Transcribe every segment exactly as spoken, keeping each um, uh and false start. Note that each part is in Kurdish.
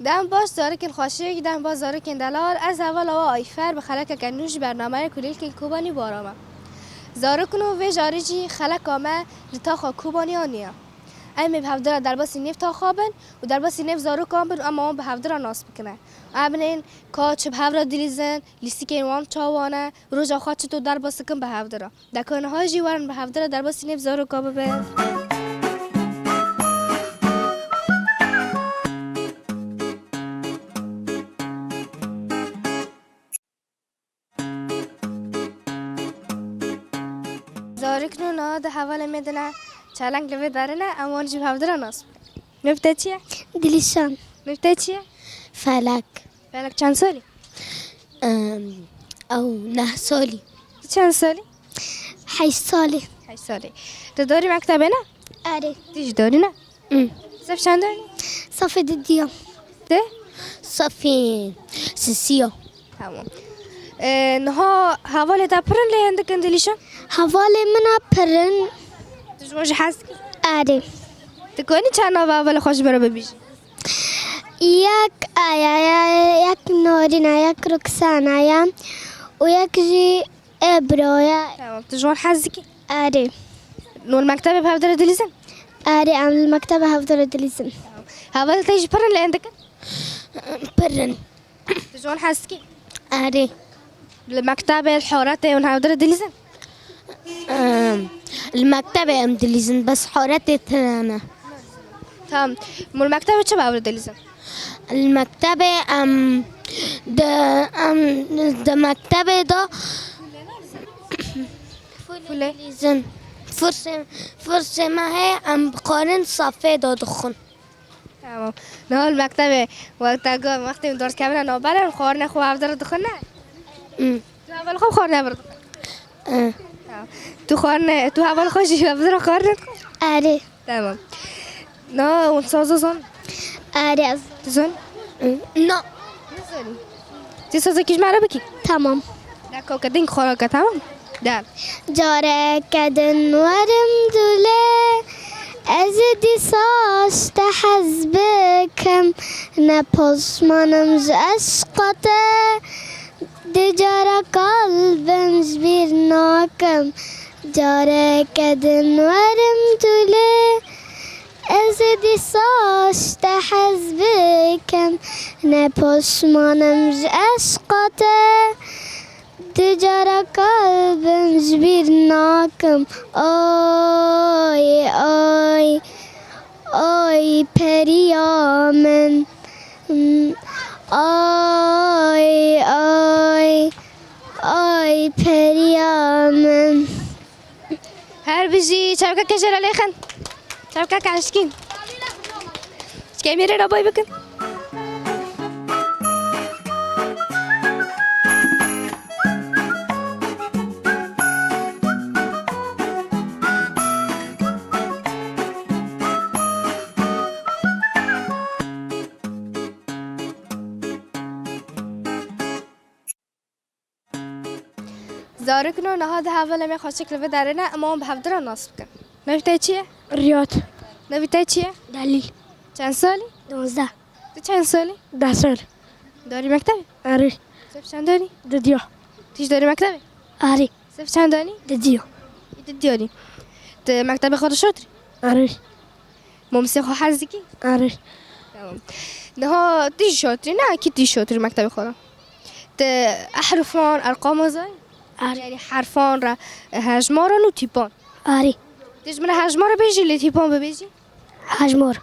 Dem baş zarokên xweşik, dem baş zarokên delal. Ez hevala we Ayfer bi xelekeke nû ji bernameya Kulîlkên Kobanî bi we re me. Zarokno, vê carê jî xeleka me li taxa Kobanî aniye. Em ê bi hevdira derbasî nêv taxa bin û derbasî nêv zarokan bin û em wan bi hevdira nas bikine. Em ê bibînin ka çi bi hev re dilîzin, lîstikên wan çawa ne, roja xwe çito derbas dikin bi hevdira. Deka niha jî werin bi hevdira derbasî nêv zaroka bibin. Zarokno, niha di hevalê me de ne çeleng li vê derê ne, em wan jî bi hevdira nas bikin. Navê te çi ye? Dilîşan. Navê te çi ye? Felek. Felek çend salî? Em, ew neh salî. Tu çend salî? Heşt salî. Heşt salî. Tu dorî mektebê ne? Erê. Tu jî dorî ne? Hı. Sef çend dorî? Safê didiya. Tu? Safê sisiya. Tamam. Ee, niha hevalê te pir in lê hindik in dilîşan? Hevalê min a pir in. Tu ji wan jî hez dikî? Erê. Tu kanî çar nava hevalê xwe ji min re bibêjî? Yek Aya ye, yek Norîn e, yek Ruksana ye û yek jî Ebro ye. Tamam, tu ji wan hez dikî? Erê. Li mektebê bi hevdira dilîzin? Erê, em li mektebê hevdira dilîzin. Hevalê te jî pir in lê hindik in? Pir in. Tu ji wan hez dikî? Erê. Li mektebê, li horetê hûn hevdira dilîzin? Em, li mektebê em dilîzin, bes horetê tune ne. Tamam. Hûn li mektebê çi bi hev re dilîzin? Li mektebê em di, em di mektebê de Fule. Dilîzin. Fursê, fursê me heye, em bi xwarin safê de dixwin. Tamam. Niha li mektebê wexta ku em wextê em ders kevine nobel in, xwarinê xwe hevdira dixwin ne? Hmm. Tu hevalê xwe xwarinê hevdira dixwin? Eh. Tamam. Tu xwarinê, tu hevalê xwe jî hevdira xwarinê dixwin? Erê. Tamam. Niha hûn saza zan? Erê ez. Tu zan? Hmm. No. Nizanî. Tu sazekî ji me re bikî? Tamam. Deka ke ding xwe rake, tamam? De. Careke din werim dûlê, ez ê dîsa ji te hez bikim. Ne poşman im ji eşqa te, du cara kalbim ji bîr nakim. Careke din werim dûlê, ez ê dîsa ji te hez bikim. Ne poşman im ji eşqa te, du cara kalbim ji bîr nakim. Ay, ay, ay periya min. Ay, ay, ay periya min. Her bijî, çavkeke jê re lêxin. Çavkeke eşkîn. Ji kêmîrê re bay bikin. Zarokno, niha du hevalê me xweşik li vê derê ne, em wan bi hevdira nas bikin. Navê te çi ye? Riyad. Navê te çi ye? Delîl. Çend salî? Duwazdeh. Tu çend salî? Deh sal. Dorî mektebê? Erê. Sef çend dorî? Didiya. Tu jî dorî mektebê? Erê. Sef çend dorî? Didiya. Didiya. Tu mektebê xwe dişotirî? Erê. Mamostê xwe hez dikî? Erê. Tamam. Niha tu jî şotirî, ne, kî tu jî şotirî mektebê xwe de? Tu ehrufan, erqaman zanî? Erê. Yanî herfan re, hejmaran û tîpan? Erê. Tu ji min re hejmar bibêjî, lê tîpan bibêjî? Hejmar.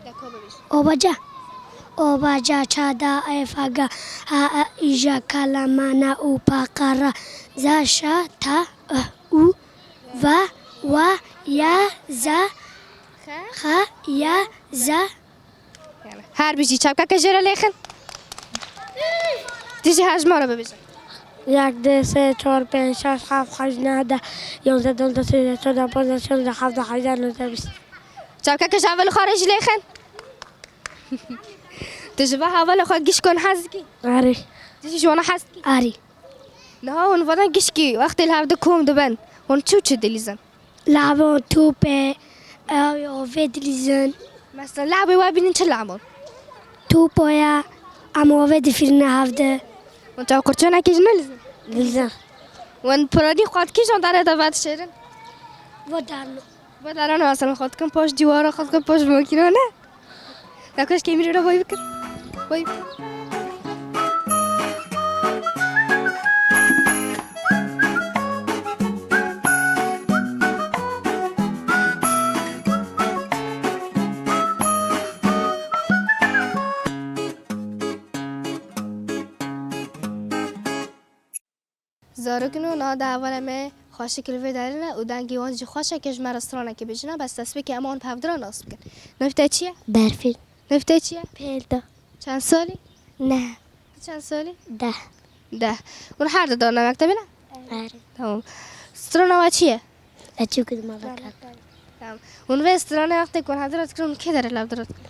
Deka bibêjî. Obaca. Obaca, çada, efaga, ha, a, îja, kala, mana, û, pa, qara, za, şa, ta, eh, û, va, wa, ya, za, xa, ya, za. Her bijî, çavkeke jê re lêxin. Tu jî hejmara bibêje. Yek, du, sê, çar, pênc, şeş, heft, heşt, neh, deh, yonzdeh, duwazdeh, trîzdeh, çardeh, pazdeh, şonzdeh, hevdeh, hejdeh, nozdeh, bîst. Çavkeke ji hevalê xwe re jî lêxin. Tu ji va hevalê xwe gişkan hez dikî? Erê. Tu jî ji wana hez dikî? Erê. Niha hûn vana gişkî wextê li hevdî kom dibin, hûn çi û çi dilîzin? Le'ban, topê, ew, ovê dilîzin. Mesela le'bê we bînin çi le'ban? Topa ye, em ava difirîne hevde. Hûn çav qurçonekî jî nelîzin? Lîzin. Hûn piranî xwe di kîjan derê de vedişêrin? Va derno. Va derano, mesela xwe dikin paş dîwara, xwe dikin paş makîna, ne? Nexweş kêmîrê re boy bikin. Boy bikin. Zarokino, niha di hevalê me xweşik li vê derê ne û dengê wan jî xweş e, ke ji me re stranekê bêjine, bes destpêkê em wan bi hevdira nas bikin. Navê te çi ye? Berfîn. Navê te çi ye? Pêlda. Çend salî? Neh. Tu çend salî? Deh. Deh. Hûn her du dane mektebê ne? Erê. Tamam. Strana we çi ye? Eçûk û dimala kalo. Tamam. Hûn vê stranê wextê ku hevdira dikin, hûn kê derê hevdira dikin?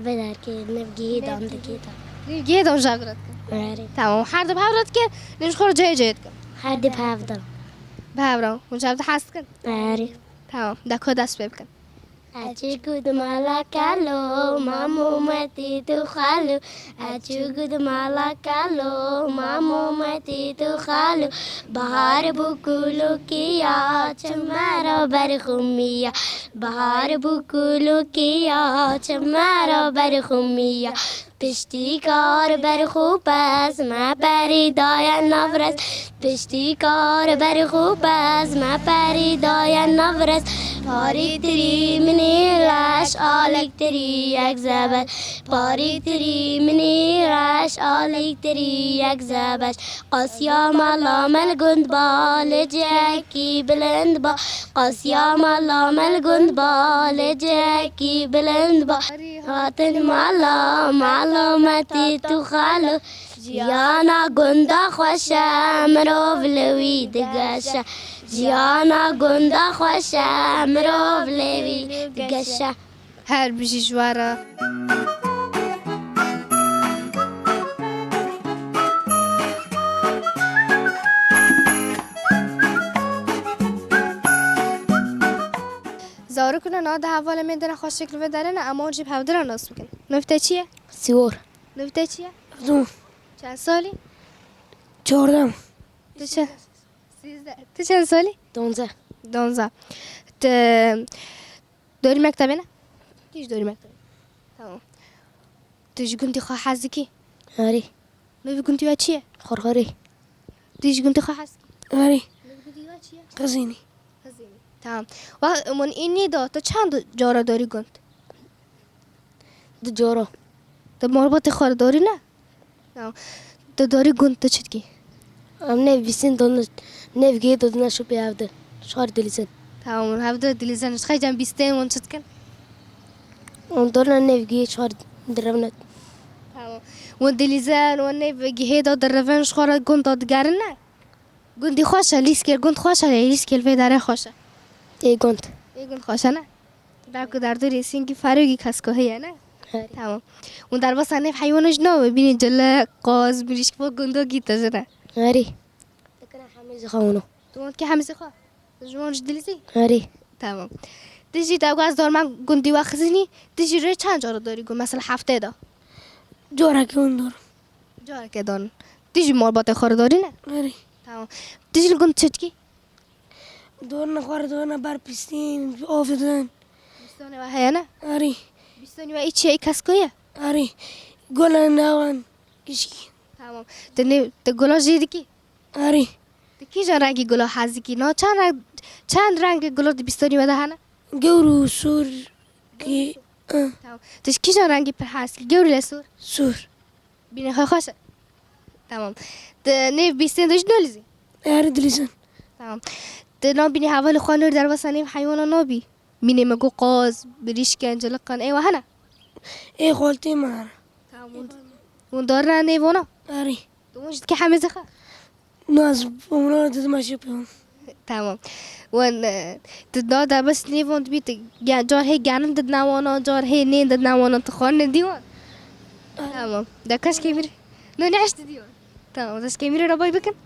Vê derkê, nêv gihê dan, di gihê dan. Nêv gihê dan ji hevdira dikin? Erê. Tamam. Her du bi hevdira dikin, nêv ji xwe re cihê cihê dikin? Her du bi hevdira. Bi hevdira. Hûn ji hevdira hez dikin? Erê. Tamam. De ku dest pê bikin. Eçûk û dimala kalo, mamo me tît û xalo. Eçûk û dimala kalo, mamo me tît û xalo. Bahar bû kulûkiya, çime re berxumiya. Bahar bû kulûkiya, çime re berxumiya. Piştî kar berxû pez me perî daye nav rez. Piştî kar berxû pez me perî daye nav rez. Parî tirî minî reş, alîk tirî yek zebeş. Parî tirî minî reş, alîk tirî yek zebeş. Qasiya mala me li gund ba, li cihekî bilind ba. Qasiya mala me li gund ba, li cihekî bilind ba. Hatin mala, mala me tît û xalo. Jiyana gunda xweş e, mirov li wî digeşe. Jiyana gunda xweş e, mirov li wî digeşe. Her bijî ji we re. Zarokino, niha di hevalê me de nexweşik li vê derê ne, em wan jî bi hevdira nas bikin. Navê te çi ye? Siwor. Navê te çi ye? Zûn. Çend salî? Çordeh. Tu çe-, sîzdeh. Tu çend salî? Donze. Donze. Tu dorî mektebê ne? Tu ji dorî mektebê. Tamam. Tu ji gundî xwe hez dikî? Erê. Navê gundî we çi ye? Xorxorê. Tu ji gundî xwe hez dikî? Erê. Navê gundî we çi ye? Qizînî. Qizînî. Tamam. Wa, min înî da, tu çend cara dorî gund? Du cara. Tu malbatê xwe re dorî ne? Tamam. Tu dorî gund tu çi dikî? Em nêv bîstîn dodine, nêv gihê dodine şopê hevdi. Ji xwe re dilîzin. Tamam, hevdi dilîzin. Ji xwe cem bîstên wan çi dikin? Em dorine nêv gihê ji xwe re direvine. Tamam. Wan dilîzin, wan nêv gihê de direvin, ji xwe re gund de digerin ne? Gundî xweş e, lîskê gund xweş e, lê lîskê li vê derê xweş e. Ê gund. Ê gund xweş e ne? Belku derdorê sîngî ferogî kesko heye ne? Erê. Tamam. Hûn derbasa nêv heywana jî nabê, bînî cile, qaz, mirîşk, va gundogî te jine. Erê. Dikine hemî zixawino. Tu wan dikî hemî zixwa? Tu ji wan jî dilîzî? Erê. Tamam. Tu jî te got ez dormen gundî we xizînî, tu jî rê çend cara dorî gund, mesela heftê de? Carekê hûn dor. Carekê don. Tu jî malbatê xwe re dorî ne? Erê. Tamam. Tu jî li gund çi dikî? Dorine xwe re, dorine ber pîstîn, av didin. Bîstonê we heye ne? Erê. Bîstonê we î çi ye, î kesko ye? Erê. Gola newan gişkî. Tamam. Tu ne, tu gola jê dikî? Erê. Tu kîjan rengî gola hez dikî? No, çend reng, çend rengê gola di bîstonî we de hene? Gewr û sor. Ki, ı. Tamam. Tu ji kîjan rengî pir hez dikî? Gewr lê sor? Sor. Bînê xwe xweş e? Tamam. Tu nêv bîstên de jî nolîzî? Erê dilîzin. Tamam. Tu nabînî hevalê xwe nor derbasa nêv heywana nabî? Mînê me got qaz, birîşken, ciliqan, ê we hene? Ê xaltê me hene. Tamam. Hûn, hûn dorine nêv wana? Erê. Tu hûn jî dikî hemî zixwe? Na, ez wana didime jî pê wan. Tamam. Wan, e, tu da derbas nêv wan dibî, tu ge-, car hê genim didine wana, car hê nê didine wana, tu xwarin didî wan? Tamam. De keşkê mir. No, ne eş didî wan. Tamam, de keşkê mir re bay bikin.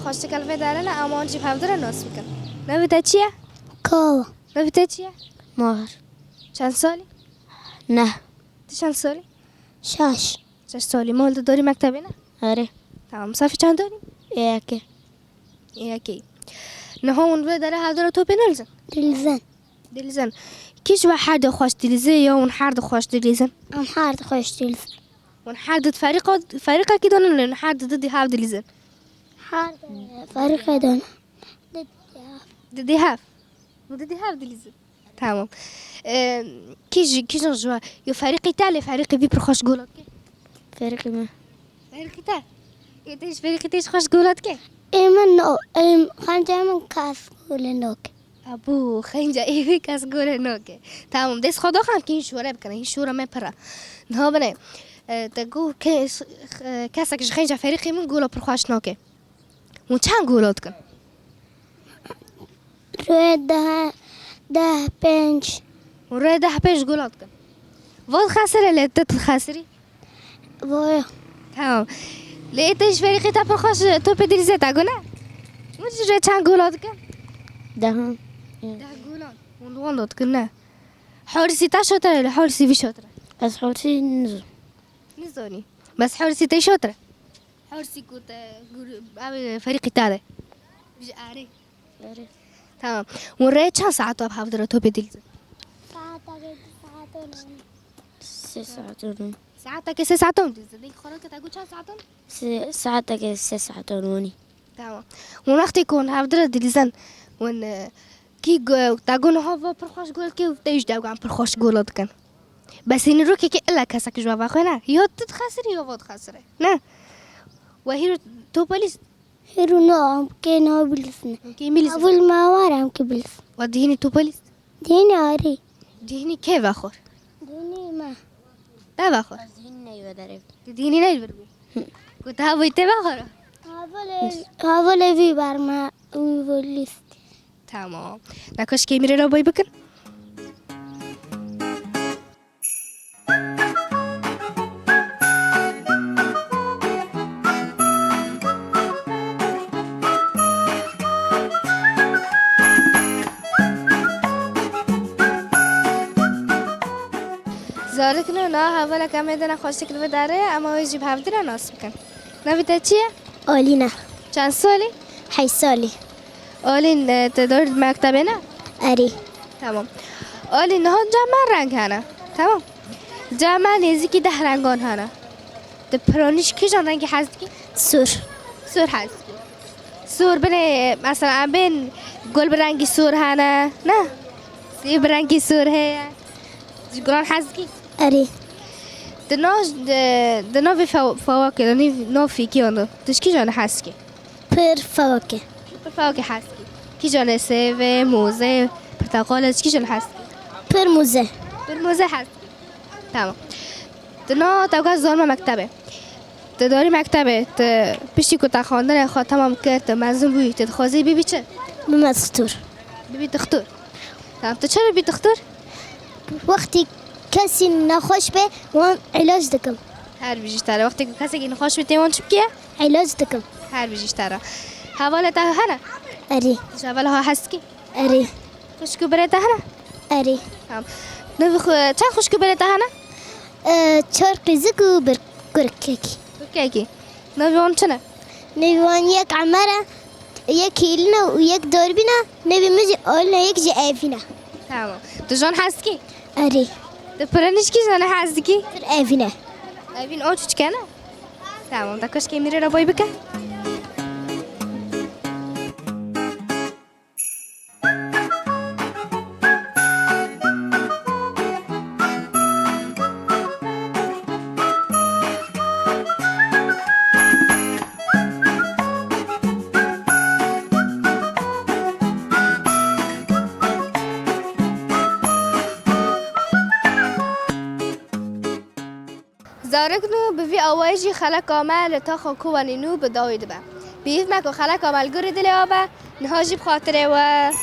Xweşik li vê derê ne, em wan jî bi hevdire nas bikin. Navê te çi ye? Kawa. Navê te çi ye? Mahir. Çend salî? Neh. Tu çend salî? Şeş. Şeş salî. Ma li dorî mektebê ne? Erê. Tamam. Safî çend dorî? Ê yekê. Ê yekê. Niha hûn vê derê hevdire topê nelizin? Dilizin. Dilizin. Kî ji we her du xweş dilizê ya hûn her du xweş dilizin? Em her du xweş dilizin. Hûn her du ferîqa, ferîqekî de ne, hûn her du didî hev dilizin? Her du ferîqê de ne. Didî hev. Didî hev. Hûn didî hev dilizin. Tamam. Ee, kî ji, kîjan ji we? Yo ferîqî te lê ferîqê vî pir xweş gola dike? Ferîqê me. Ferîqî te? Ê te ji ferîqê te ji xweş gola dike? Ê min no, ê xenca min kes gole noke. Abû, xenca ê wê kes gole noke. Tamam, dest xwe daxan kî hîn şore bikine, hîn şora me pir e. Niha bine, e, te got ke-, e, kesek ji xenca ferîqê min gola pir xweş nake. Hûn çend gola dikin? Rê deh, deh pênc. Hûn rê deh pênc gola dikin. Va dixesire lê tu dixesirî? Vaya. Tamam. Lê ê te ji ferîqê te pir xweş topê dilîzê te got ne? Hûn ji rê çend gola dikin? Dehan. Deh golan. Hûn li wan de dikin ne? Horisî te şotir e, li horisî vî şotir e? Ez horisî nizim. Nizanî. Bes horisî te şotir e? Horisî ku te gur-, ew ê ferîqî te de. Ji erê. Erê. Tamam. Hûn rê çend saet bi hevdire topê dilîzin? Saetekê du saet û nîv. Sê saet û nîv. Saetekê sê saet û nîv dilîzin. Dêk xorokê te got çend saet û nîv? Sê, saetekê sê saet û nîv. Tamam. Hûn wextê ku hûn hevdire dilîzin, hûn, e, kî go-, te got niha va pir xweş gol kir û te jî dewgan pir xweş gola dikin. Bes hînî rokekê illa kesek ji we vexwe ne. Ya tu dixesirî ya va dixesire. Ne? We hîro topa lîst? Hîro no, em kê niha bilîstin. Em kê bilîstin? Evil me war em kê bilîstin. We dihînî topa lîst? Dihînî arî. Dihînî kê vexwar? Dihînî me. Te vexwar? Ez dihînî neyve derê. Tu dihînî neyvir bû? Hı. Ku te havayî tê vexwara? Havolê, havolê vî ber me, wî vî lîst. Tamam. Nexweşikê mîrê re bay bikin. Zarokno, niha hevalek em ê dene xweşik li vê derê, em ê wê jî bi hevdire nas bikin. Navê te çi ye? Alîne. Çend salî? Heşt salî. Alîn, e, te dor mektebê ne? Erê. Tamam. Alîn, niha ca me reng hene. Tamam. Ca me nêzîkî deh rengan hene. Tu piranî ji kîjan rengî hez dikî? Sor. Sor hez dikî. Sor binê, mesela em bên gul bi rengî sor hene. Ne? Sî bi rengî sor heye. Ji gulan hez dikî? Erê. Di nav, di, di navê few-, fewakê de, nîv-, nav fîkiyan de, tu ji kîjan hez dikî? Pir fewakê. Pir fewakê hez dikî. Kîjan e sêvê, mûzê, pirteqalê, ji kîjan hez dikî? Pir mûzê. Pir mûzê hez dikî. Tamam. Tu na tewka zorma mektebê. Tu dorî mektebê, tu piştî ku te xwendinê xwe temam kir, tu mezin bûyî, tu dixwazî bibî çi? Bime dixtor. Bibî dixtor. Tamam, tu çi bibî dixtor? Wextî kesî nexweş be, wan îlac dikim. Her bijî ji te re. Wextê ku kesekî nexweş be, tê wan çi bikî? Îlac dikim. Her bijî ji te re. Hevalê te hene? Erê. Tu ji hevala xwe hez dikî? Erê. Xwişk û birê te hene? Erê. Tamam. Navê xwe, çend xwişk û birê te hene? E, çar qîzik û bir kurkekî. Kurkekî. Navê wan çi ne? Navê wan yek Emer e, yek Hîlîn e û yek Dorbîn e. Navê min jî Alîn e, yek jî Evîn e. Tamam. Tu ji wan hez dikî? Erê. Tu piranî ji kîjan hez dikî? Pir Evîn e. Evîn o çûçike ne? Tamam. Te xwişkê mîrê re bay bike. Zarokno, bi vî awayî jî xeleka me li taxa Kowanî nû bi dawî dibe. Bi hêv me ku xeleka me li gorî dilê we be, niha jî bi xatirê we.